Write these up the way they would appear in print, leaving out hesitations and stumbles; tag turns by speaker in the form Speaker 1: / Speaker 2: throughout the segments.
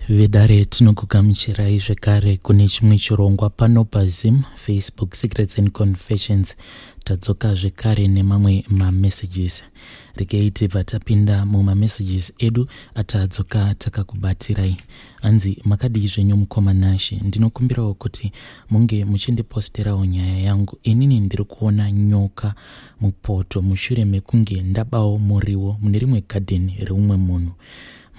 Speaker 1: Vedare tinokugamuchirai zvekare kune chimwe chirongwa pano paZim Facebook Secrets and Confessions. Tadzoka zvekare nemamwe mamessages. Regei tibva tapinda mumamessages edu atadzoka takakubatirai. Hanzi makadii zvenyu mukoma Nashe, ndinokumbirawo kuti munge muchindiposterawo nyaya yangu. Inini ndiri kuona nyoka mupoto mushure mekunge ndabawo muriwo mune rimwe gadheni reumwe munhu.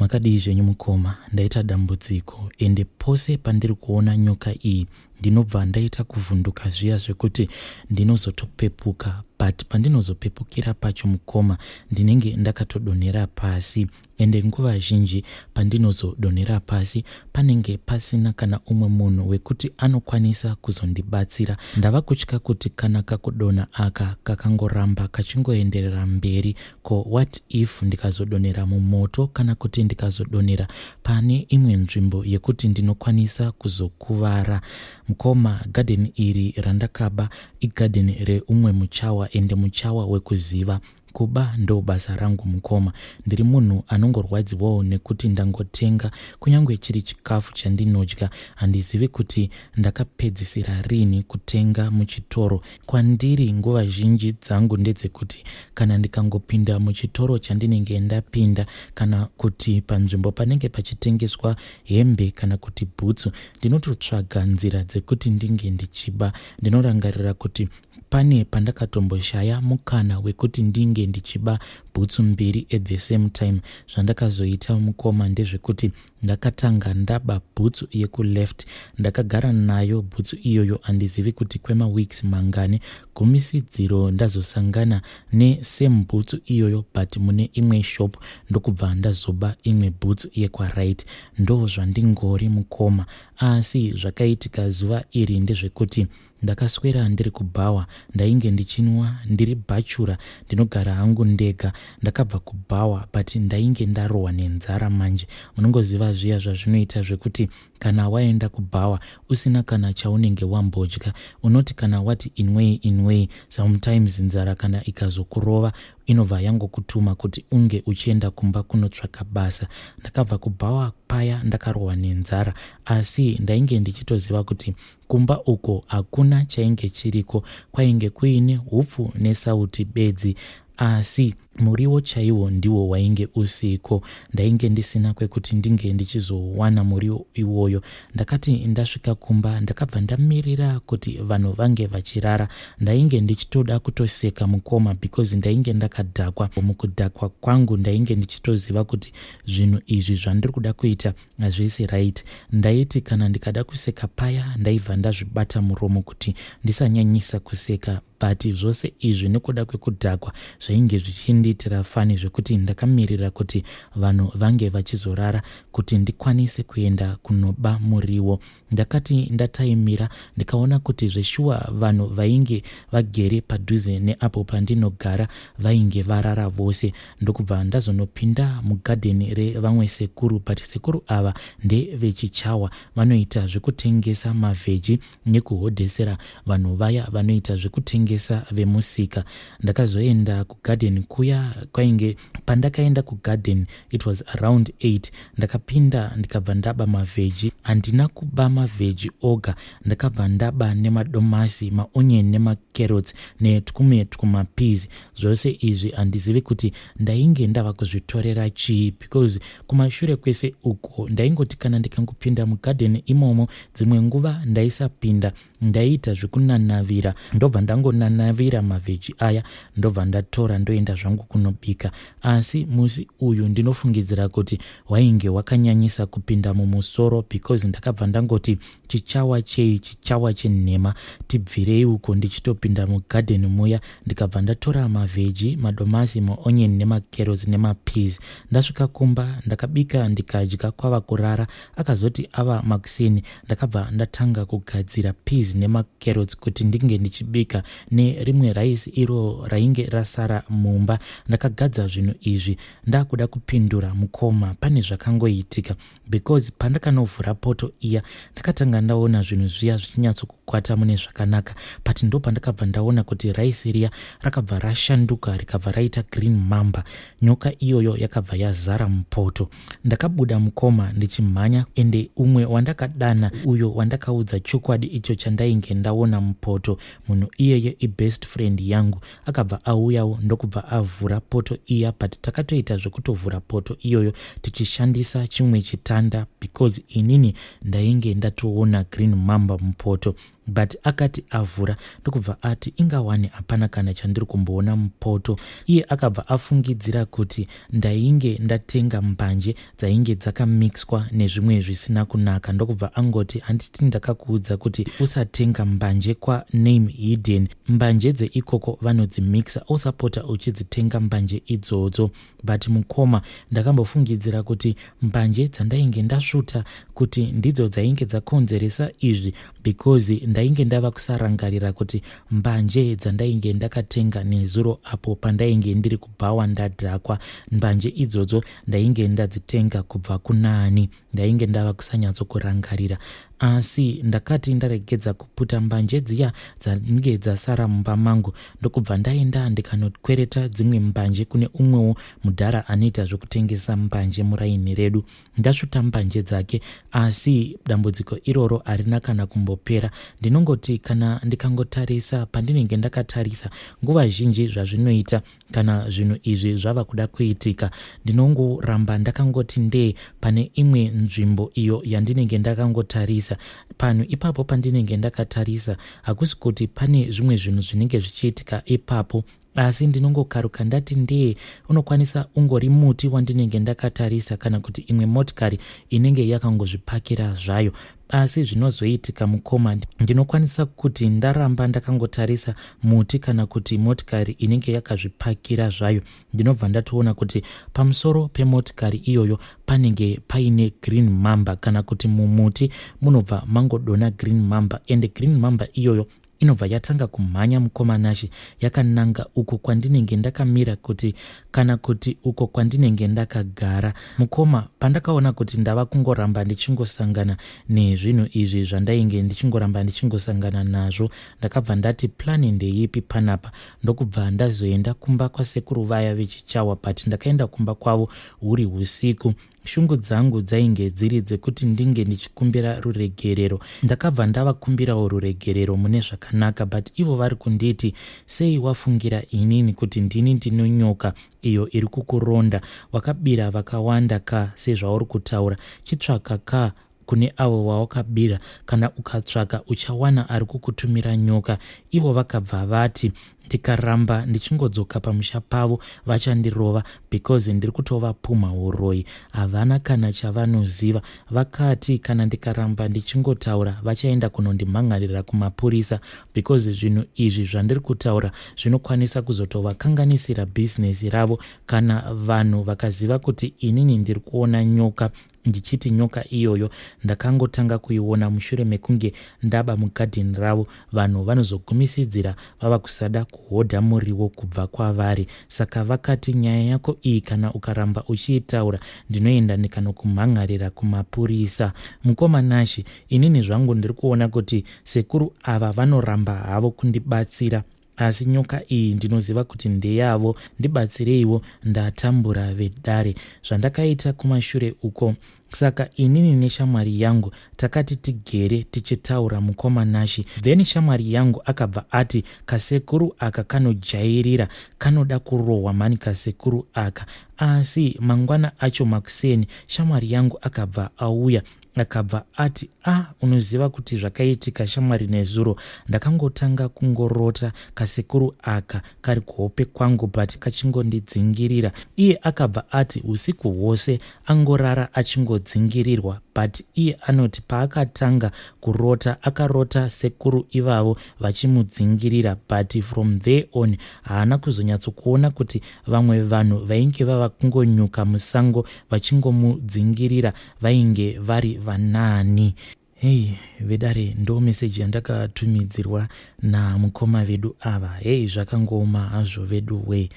Speaker 1: Makadii zvenyu mukoma, ndaita dambudziko ende pose pandiri kuona nyoka iyi ndinobva ndaita kuvhunduka zviya zvekuti ndinozotopepuka but pandinozopepukira pacho mukoma ndinenge ndakatodonhera pasi ende nguva zhinji pandinozodonhera pasi panenge pasina kana umwe munhu wekuti anokwanisa kuzondibatsira. Ndava kutya kuti kana kakudonha aka kakangoramba kachingoenderera mberi ko what if ndikazodonhera mumoto kana kuti ndikazodonhera pane imwe nzvimbo yekuti ndinokwanisa kuzokuvara. Mukoma, garden iri randakaba igarden reumwe muchawa ende muchawa wekuziva. Kuba ndobasa rangu mukoma. Ndiri munhu anongorwadziwawo nekuti ndangotenga kunyange chiri chikafu chandinodya handizivi kuti ndakapedzisira rini kutenga muchitoro. Kwandiri nguva zhinji dzangu ndedzekuti kana ndikangopinda muchitoro chandinenge ndapinda kana kuti panzvimbo panenge pachitengeswa hembe kana kuti bhutsu ndinototsvaga nzira dzekuti ndinge ndichiba. Ndinorangarira kuti Pane pandakatomboshaya mukana wekuti ndinge ndichiba bhutsu mbiri at the same time. Zvandakazoita mukoma ndezvekuti ndakatanga ndaba bhutsu yekuleft. Ndakagara nayo bhutsu iyoyo handizivi kuti kwemaweeks mangani. Gumisidziro ndazosangana nesame bhutsu iyoyo but mune imwe shop ndokubva ndazoba imwe bhutsu yekwaright. Ndozvandingori mukoma. Asi zvakaitika zuva iri ndezvekuti Ndakaswera ndiri kubhawa ndainge ndichinwa ndiri bhachura ndinogara hangu ndega. Ndakabva kubhawa but ndainge ndarohwa nenzara manje. Munongoziva zviya zvazvinoita zvekuti kana waenda kubhawa usina kana chaunenge wambodya unoti kana wati inwei inwei sometimes nzara kana ikazokurova inobva yangokutuma kuti unge uchienda kumba kunotsvaka basa. Ndakabva kubhawa paya ndakarohwa nenzara asi ndainge ndichitoziva kuti Kumba uko hakuna chainge chiriko, kwainge kuine hupfu nesauti bedzi asi muriwo chaiwo ndiwo wainge usiko. Ndainge ndisina kwekuti ndinge ndichizowana muriwo iwoyo. Ndakati ndasvika kumba ndakabva ndamirira kuti vanhu vange vachirara. Ndainge ndichitoda kutoseka mukoma because ndainge ndakadhakwa. Mukudhakwa kwangu ndainge ndichitoziva kuti zvinhu izvi zvandiri kuda kuita Hazvisi right. Ndaiti kana ndikada kuseka paya ndaibva ndazvibata muromo kuti ndisanyanyisa kuseka but zvose izvi nekuda kwekudhakwa zvainge zvichindiitira fani zvekuti ndakamirira kuti vanhu vange vachizorara kuti ndikwanise kuenda kunoba muriwo. Ndakati ndataimira ndikaona kuti zveshuwa vanhu vainge vagere padhuze neapo pandinogara vainge varara vose ndokubva ndazonopinda mugadheni revamwe sekuru but sekuru ava ndevechichawa vanoita zvekutengesa mavheji nekuhodhesera vanhu vaya vanoita zvekutengesa vemusika. Ndakazoenda kugadheni kuya kwainge pandakaenda kugadheni It was around 8 ndakapinda ndikabva ndaba mavheji. Handina kuba mavheji oga ndakabva ndaba nemadomasi, maonion nemacarrots netwumwe twumapeas. Zvose izvi handizivi kuti ndainge ndava kuzvitorera chii because kumashure kwese uko ndaingoti kana ndikangopinda mugarden imomo dzimwe nguva ndaisapinda Ndaiita zvekunanavira ndobva ndangonanavira mavheji aya ndobva ndatora ndoenda zvangu kunobika. Asi musi uyu ndinofungidzira kuti wainge wakanyanyisa kupinda mumusoro because ndakabva ndangoti chichawa chei chichawa chenhema tibvirei uko ndichitopinda mugarden muya ndikabva ndatora mavheji, madomasi, maonion nemacarrots nemapeas. Ndasvika kumba ndakabika ndikadya kwava kurara. Akazoti ava makuseni ndakabva ndatanga kugadzira peas. mapeas nemacarrots kuti ndinge ndichibika nerimwe rice iro rainge rasara mumba. Ndakagadza zvinhu izvi ndakuda kupindura mukoma, pane zvakangoitika because pandakanovhura poto iya, ndakatanga ndaona zvinhu zviya zvichinyatsokukwata mune zvakanaka, but ndo pandakabva ndaona kuti raisi riya rakabva rashanduka, rikabva raita green mamba. Nyoka iyoyo yakabva yazara mupoto. Ndakabuda mukoma ndichimhanya, ende umwe wandakadana, uyo wandakaudza chokwadi icho chandainge ndaona mupoto, munhu iyeye ibest friend yangu, akabva auyawo ndokubva avhura poto iya, but takatoita zvekutovhura poto iyoyo tichishandisa chimwe chitanda because inini ndainge ndatoona green mamba mupoto. But akati avhura ndokubva ati, "Ingawani hapana kana chandiri kumboona mupoto." Iye akabva afungidzira kuti ndainge ndatenga mbanje dzainge dzakamixwa nezvimwe zvisina kunaka, ndokubva angoti, "Handiti ndakakuudza kuti usatenga mbanje kwaName Hidden? Mbanje dzeikoko vanodzimixa, usapota uchidzitenga mbanje idzodzo." But mukoma, ndakambofungidzira kuti mbanje dzandainge ndasvuta kuti ndidzo dzainge dzakonzeresa izvi, because ndainge ndava kusarangarira kuti mbanje dzandainge ndakatenga nezuro apo pandainge ndiri kubhawa ndadhakwa, mbanje idzodzo ndainge ndadzitenga kubva kunani. Ndainge ndava kusanyatsokurangarira, asi ndakati ndaregedza kuputa mbanje dziya dzainge dzasara mumba mangu, ndokubva ndaenda ndikanokwereta dzimwe mbanje kune umwewo mudhara anoita zvekutengesa mbanje muraini redu. Ndasvuta mbanje dzake, asi dambudziko iroro harina kana kumbopera. Ndinongoti kana ndikangotarisa pandinenge ndakatarisa, nguva zhinji zvazvinoita kana zvinhu izvi zvava kuda kuitika, ndinongoramba ndakangoti ndee pane imwe nzvimbo iyo yandinenge ndakangotarisa. Panhu ipapo pandinenge ndakatarisa, hakusi kuti pane zvimwe zvinhu zvinenge zvichiitika ipapo, asi ndinongokaruka ndati ndee. Unokwanisa ungori muti wandinenge ndakatarisa kana kuti imwe motikari inenge yakangozvipakira zvayo. Asi zvinozoitika mukoma, ndinokwanisa kuti ndaramba ndakangotarisa muti kana kuti motikari inenge yakazvipakira zvayo, ndinobva ndatoona kuti pamusoro pemotikari iyoyo panenge paine green mamba, kana kuti mumuti munobva mangodona green mamba, ende green mamba iyoyo inobva yatanga kumhanya mukoma Nashe, yakananga uko kwandinenge ndakamira kuti kana kuti uko kwandinenge ndakagara. Mukoma, pandakaona kuti ndava kungoramba ndichingosangana nezvinhu izvi zvandainge ndichingoramba ndichingosangana nazvo, ndakabva ndati, "Plan ndeipi panapa?" Ndokubva ndazoenda kumba kwasekuru vaya vechichawa, but ndakaenda kumba kwavo huri usiku. Shungu dzangu dzainge dziri dzekuti ndinge ndichikumbira ruregerero. Ndakabva ndavakumbirawo ruregerero mune zvakanaka, but ivo vari kunditi, "Sei wafungira inini kuti ndini ndinonyoka iyo iri kukuronda? Wakabira vakawanda ka sezvauri kutaura. Chitsvaka ka kune avo wawakabira. Kana ukatsvaka uchawana ari kukutumira nyoka." Ivo vakabva vati ndikaramba ndichingodzoka pamusha pavo vachandirova because ndiri kutovapumha uroyi, havana kana chavanoziva. Vakati kana ndikaramba ndichingotaura vachaenda kunondimhan'arira kumapurisa because zvinhu izvi zvandiri kutaura zvinokwanisa kuzotovakanganisira bhizinesi ravo kana vanhu vakaziva kuti inini ndiri kuona nyoka, ndichiti nyoka iyoyo ndakangotanga kuiona mushure mekunge ndaba mugadheni ravo. Vanhu vanozogumisidzira vava kusada kuhodha muriwo kubva kwavari. Saka vakati, "Nyaya yako iyi kana ukaramba uchiitaura ndinoenda ndikanokumhan'arira kumapurisa." Mukoma Nashe, inini zvangu ndiri kuona kuti sekuru ava vanoramba havo kundibatsira, asi nyoka iyi ndinoziva kuti ndeyavo. Ndibatsireiwo, ndatambura vedare, zvandakaita kumashure uko. Saka inini neshamwari yangu takati tigere tichitaura mukoma Nashe, then shamwari yangu akabva ati, "Kasekuru aka kanojairira, kanoda kurohwa mani kasekuru aka." Asi mangwana acho makuseni shamwari yangu akabva auya, akabva ati, "A ah, unoziva kuti zvakaitika shamwari nezuro? Ndakangotanga kungorota kasekuru aka kari kuhope kwangu, but kachingondidzingirira." Iye akabva ati usiku hwose angorara achingodzingirirwa, but iye anoti paakatanga kurota akarota sekuru ivavo vachimudzingirira, but from there on haana kuzonyatsokuona kuti vamwe vanhu vainge vava kungonyuka musango vachingomudzingirira vainge vari vanani. Hey vedare ndo message yandakatumidzirwa namukoma vedu ava. Hey zvakangooma hazvo vedu wee.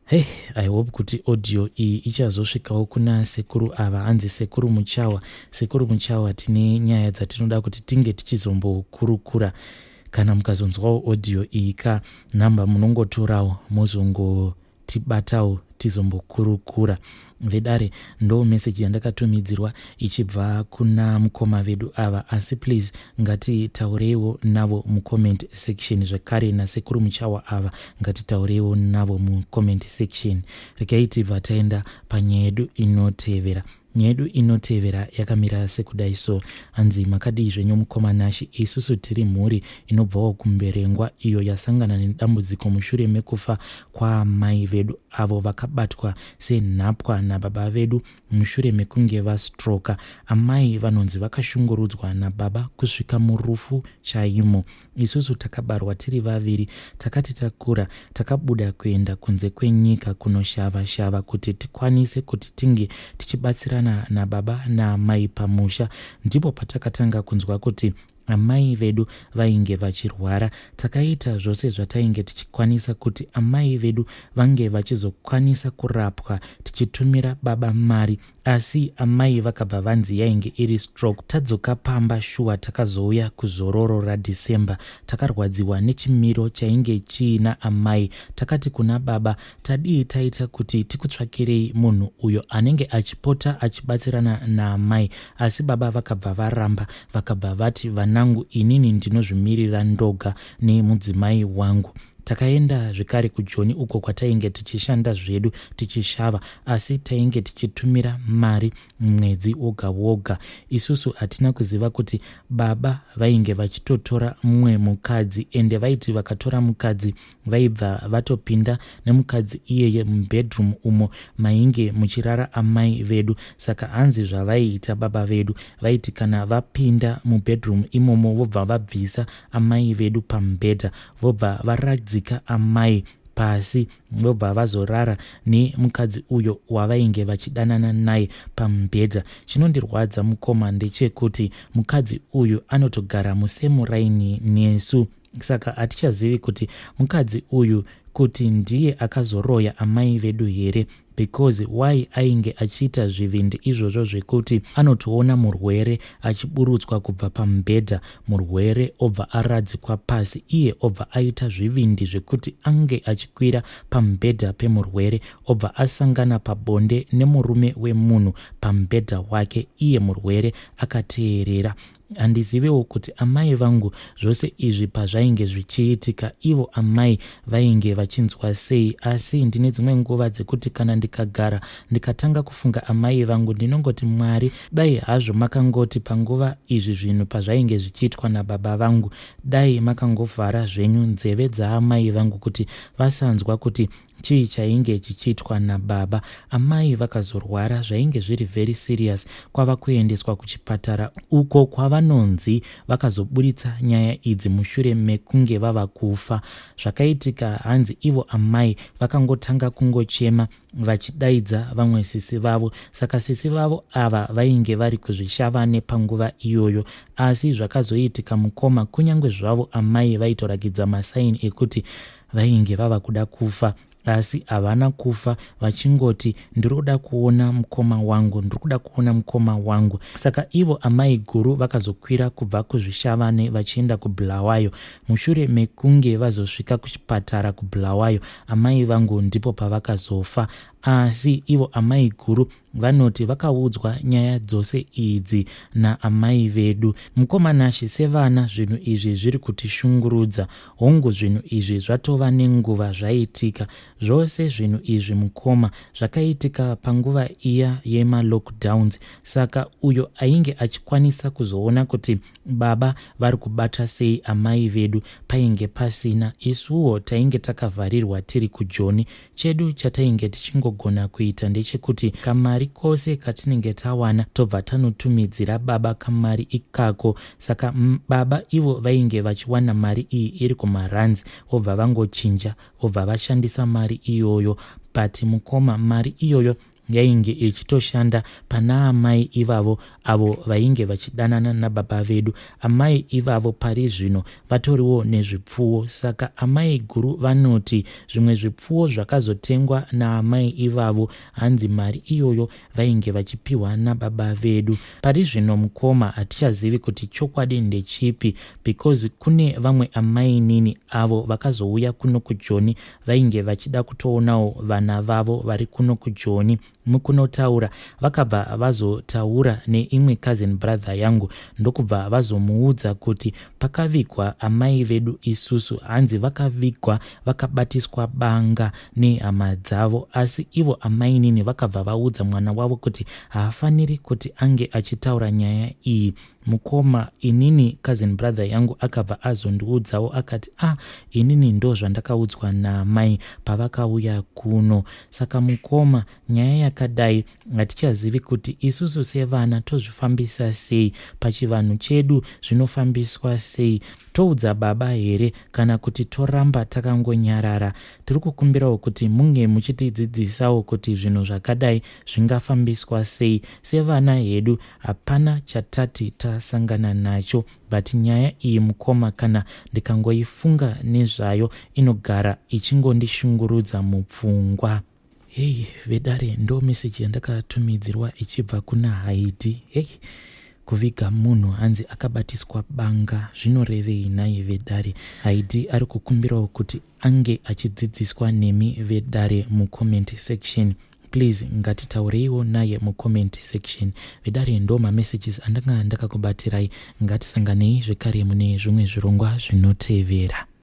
Speaker 1: Hey I hope kuti audio iyi ichazosvikawo kuna sekuru ava hanzi sekuru Muchawa. Sekuru Muchawa tine nyaya dzatinoda kuti tinge tichizombokurukura. Kana mukazonzwawo audio iyi ka number munongotorawo mozongo tibatawo tizombokurukura. Vedare ndo message yandakatumidzirwa ichibva kuna mukoma vedu ava asi please ngatitaureiwo navo mucomment section zvekare nasekuru Muchawa ava ngatitaureiwo navo mucomment section. Regai tibva taenda panyaya yedu inotevera. Nyaya yedu inotevera yakamira sekudai so. Hanzi makadii zvenyu mukoma Nashy isusu tiri mhuri inobvawo kuMberengwa iyo yasangana nedambudziko mushure mekufa kwaamai vedu avo vakabatwa senhapwa nababa vedu mushure mekunge vastroka. Amai vanonzi vakashungurudzwa nababa kusvika murufu chaimo. Isusu takabarwa tiri vaviri takati takura takabuda kuenda kunze kwenyika kunoshava shava kuti tikwanise kuti tinge tichibatsirana nababa naamai pamusha. Ndipo patakatanga kunzwa kuti amai vedu vainge vachirwara. Takaita zvose zvatainge tichikwanisa kuti amai vedu vange vachizokwanisa kurapwa tichitumira baba mari Asi amai vakabva vanzi yainge iri stroke. Tadzoka pamba shuwa takazouya kuzororo raDecember. Takarwadziwa nechimiro chainge chiina amai. Takati kuna baba tadii taita kuti tikutsvakirei munhu uyo anenge achipota achibatsirana naamai. Asi baba vakabva varamba vakabva vati vanangu inini ndinozvimirira ndoga nemudzimai wangu. Takaenda zvekare kuJoni uko kwatainge tichishanda zvedu tichishava asi tainge tichitumira mari mwedzi woga woga. Isusu hatina kuziva kuti baba vainge vachitotora mumwe mukadzi ende vaiti vakatora mukadzi vaibva vatopinda nemukadzi iyeye mubedroom umo mainge muchirara amai vedu. Saka hanzi zvavaiita baba vedu vaiti kana vapinda mubedroom imomo vobva vabvisa amai vedu pamubhedha vobva varadzika amai pasi vobva vazorara nemukadzi uyo wavainge vachidanana naye pamubhedha. Chinondirwadza mukoma ndechekuti mukadzi uyu anotogara musemu raini nesu saka hatichazivi kuti mukadzi uyu kuti ndiye akazoroya amai vedu here because why ainge achiita zvivindi izvozvo zvekuti anotoona murwere achiburutswa kubva pamubhedha murwere obva aradzikwa pasi iye obva aita zvivindi zvekuti ange achikwira pamubhedha pemurwere obva asangana pabonde nemurume wemunhu pamubhedha wake iye murwere akateerera Handizivewo kuti amai vangu zvose izvi pazvainge zvichiitika ivo amai vainge vachinzwa sei asi ndine dzimwe nguva dzekuti kana ndikagara ndikatanga kufunga amai vangu ndinongoti Mwari dai hazvo makangoti panguva izvi zvinhu pazvainge zvichiitwa nababa vangu dai makangovhara zvenyu nzeve dzaamai vangu kuti vasanzwa kuti Chii chainge chichiitwa nababa? Amai vakazorwara zvainge zviri very serious kwava kuendeswa kuchipatara uko kwavanonzi vakazoburitsa nyaya idzi mushure mekunge vava kufa. Zvakaitika hanzi ivo amai vakangotanga kungochema vachidaidza vamwe sisi vavo saka sisi vavo ava vainge vari kuZvishavane panguva iyoyo asi zvakazoitika mukoma kunyange zvavo amai vaitorakidza masaini ekuti Vainge vava kuda kufa asi havana kufa vachingoti ndiri kuda kuona mukoma wangu, ndiri kuda kuona mukoma wangu. Saka ivo amai guru vakazokwira kubva kuZvishavane vachienda kuBulawayo. Mushure mekunge vazosvika kuchipatara kuBulawayo, amai vangu ndipo pavakazofa. Asi ivo amai guru Vanoti vakaudzwa nyaya dzose idzi naamai vedu. Mukoma Nashy, sevana zvinhu izvi zviri kutishungurudza. Hongu zvinhu izvi zvatova nenguva zvaitika. Zvose zvinhu izvi mukoma zvakaitika panguva iya yemalockdowns saka uyo ainge achikwanisa kuzoona kuti Baba vari kubata sei amai vedu painge pasina isuwo tainge takavharirwa tiri kujoni. Chedu chatainge tichingogona kuita ndechekuti kamari kose katinenge tawana tobva tanotumidzira baba kamari ikako. Saka baba ivo vainge vachiwana mari iyi iri kumarands vobva vangochinja vobva vashandisa mari iyoyo but mukoma mari iyoyo. Yainge ichitoshanda pana amai ivavo avo vainge vachidanana nababa vedu. Amai ivavo pari zvino vatoriwo nezvipfuwo, saka amai guru vanoti zvimwe zvipfuwo zvakazotengwa naamai ivavo, hanzi mari iyoyo vainge vachipiwa nababa vedu. Pari zvino mukoma, hatichazivi kuti chokwadi ndechipi, because kune vamwe amainini avo vakazouya kuno kuJoni vainge vachida kutoonawo vana vavo vari kuno kuJoni. Mukunotaura vakabva vazotaura neimwe cousin brother yangu, ndokubva vazomuudza kuti pakavigwa amai vedu isusu, hanzi vakavigwa vakabatiswa banga nehama dzavo. Asi ivo amainini vakabva vaudza mwana wavo kuti haafaniri kuti ange achitaura nyaya iyi. Mukoma, inini cousin brother yangu akabva azondiudzawo akati, "A ah, inini ndo zvandakaudzwa naamai pavakauya kuno." Saka mukoma, nyaya yakadai hatichazivi kuti isusu sevana tozvifambisa sei. Pachivanhu chedu zvinofambiswa sei? Toudza baba here kana kuti toramba takangonyarara? Tiri kukumbirawo kuti munge muchitidzidzisawo kuti zvinhu zvakadai zvingafambiswa sei. Sevana hedu hapana chatati tasangana nacho, but nyaya iyi mukoma, kana ndikangoifunga nezvayo inogara ichingondishungurudza mupfungwa. Hei vedare, ndo meseji yandakatumidzirwa ichibva kuna Haiti. Hei, kuviga munhu hanzi akabatiswa banga, zvinorevei nhai vedare? Haiti ari kukumbirawo kuti ange achidzidziswa nemi vedare mucomment section. Please, ngatitaureiwo naye mucomment section. Vedare, ndo mamessages andanga ndakakubatirai. Ngatisanganei zvekare mune zvimwe zvirongwa zvinotevera.